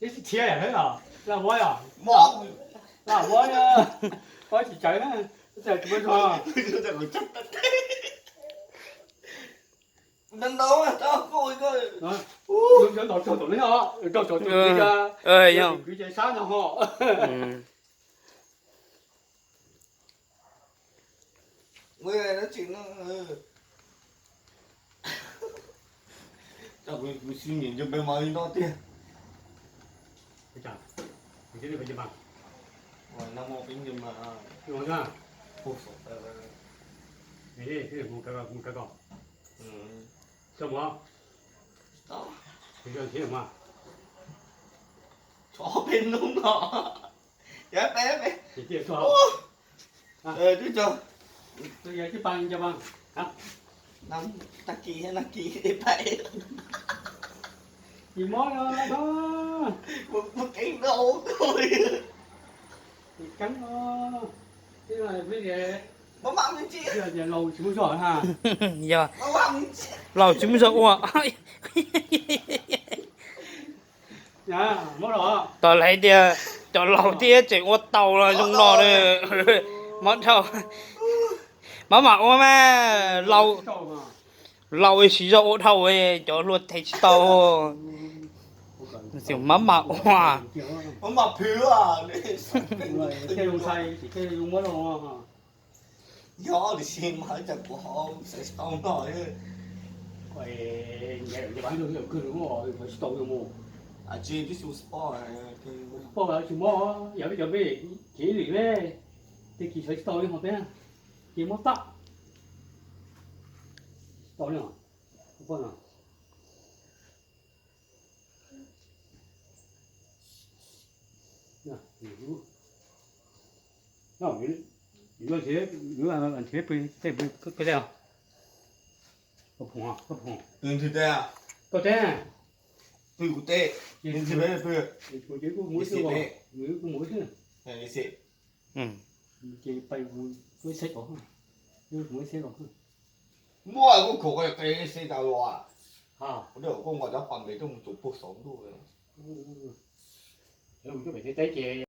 Ib txhia yam los laj muab yom, laj muab, muab tsis tsawv na, tsis muab zog. Kwv ces sab no ho. Kuv siv nyiam nco npe mas li no tiag. Tag kis, tag kis, tsis mob no, keeb no, keeb no, laus tsis muaj zog ha, yog laus tsis muaj zog ua. Tau hais tias cov laus thiab tseem ua tau los zoo no, mob dhau. Maj mam ua mas, laus siv zog ua dhau, cov hluas thev tsis tau. Maj mam ua. Yog li si mas cas kuv ho xav tsis tau no. Poj tsis mob, yog peb cov peb kev lwm ne, tej kis sawv tsis tau li ho peb, ces mob tag. Tsis tau li os. Koj teb, koj teb, kuv mus xwb. Muaj kuv kho qe xeb tas los. Kuv nqa cov pas npe tuaj mus tus puag saum ntuj. Teb ces